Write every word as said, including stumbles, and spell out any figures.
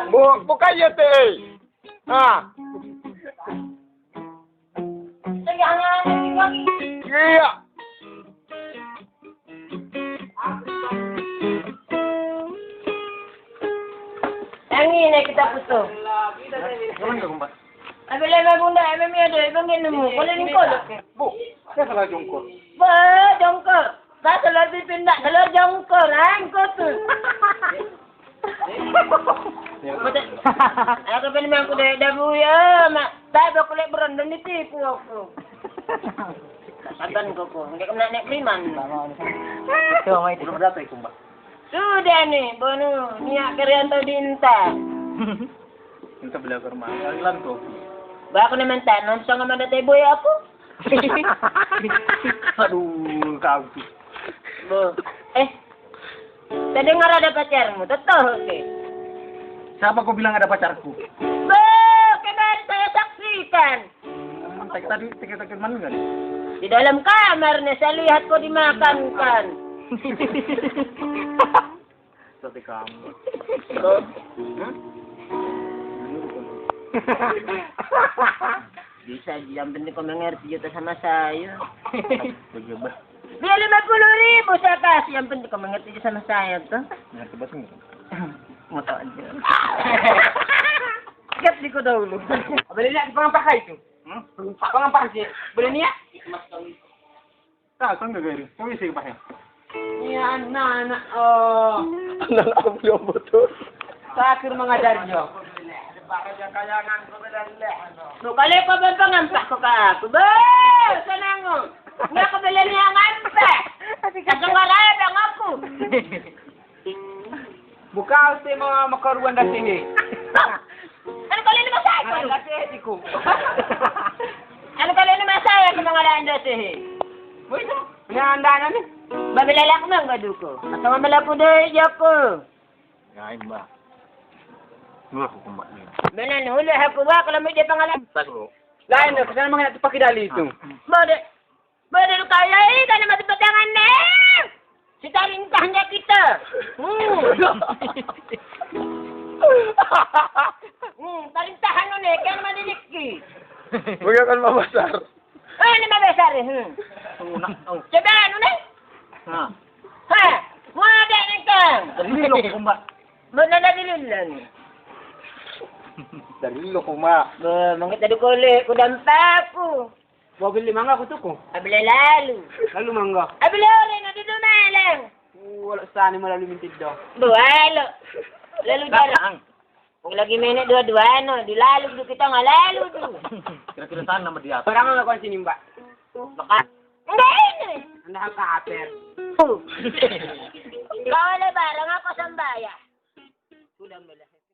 Bu, buka iye te. Ha. Iya. Yang ini kita butuh. Apa lagi bunda, apa mi ada, apa nggak nemu? Kalau ni kau. Bu, saya salah jongkor. Ba, jongkor. Ba, salah di pindah, salah jongkor, angkut tu. Mate. Aku pun memang aku dah, dah buya, mak. Tapi aku lek berondong di tipu aku. Kapan kau, kau? Nggak kena naik priman. Itu, Mak, itu. Belum berapa itu, Mbak? Sudah ni, bonu, niak kerian tau dinta. Minta beli ke rumah, kalian tuh. Ba, aku na minta, non sama ada tebo ya aku. Aduh, kau tuh. Bo, eh, terdengar ada pacarmu, betul, oke. Siapa kau bilang ada pacarku? Bo, kemarin saya saksikan. Tadi, tadi, tadi mana kan? Di dalam kamar nih, saya lihat kau dimakan kan. Sate kamu. Hah? Bisa, yang penting kau mengerti juga sama saya. Bagaimana? Biar lima puluh ribu saya kasih, yang penting kau mengerti juga sama saya tuh. Ngerti bahasa Inggris? Mau tahu aja. Lihat di kau dahulu. Boleh lihat di pengampakan itu? Hmm? Pengampakan sih. Boleh lihat? Ka, sangga gari. Kami sih, Pak, ya? Iya, anak-anak, oh. Anak-anak belum betul. Sakir mengajar dia. Tuh, kalau kau bang ngampak kau ka aku. Be, senang. Nggak kau beli ni ngampak. Aku nggak ada bang aku. Buka uste ma makaruan dasihi. Anu kali ini masaya ko. Dasihi ko. Anu kali ini masaya ko mangalaan dasihi. Buitu, ini anda na ni. Babilalak nang gaduko. Atau mamalaku de jako. Ngain ba. Nula ko kumba ni. Benan hulu haku ba kalau mau dia pangalaan. Lain na, kasana mangana tu pakidali itu. Mode. Bede lu kaya i, kana mati petangan ne. Si tarintah ne kita. Hmm. Hmm, tarintah anu ne, kan mani niki. Bukan kan mabasar. Ah, ini mabasar, hmm. Coba anu ne. Ha. Ha, mana ne kan? Dari lo kumba. Mana dari lo ni? Dari lo kumba. Be, mangga tadi kole, ku dampaku. Bobili mangga kutuku. Abile lalu. Lalu mangga. Abile ore na dudu malang. Wala sani malalu minti do. Duwalo. Lalu jarang. Lagi mene dua-dua no, di lalu du kita ngalalu du. Kira-kira sana nama dia. Barang nggak kau sini, Mbak? Maka. Nggak ini. Anda kaper. Kau le barang aku sambaya.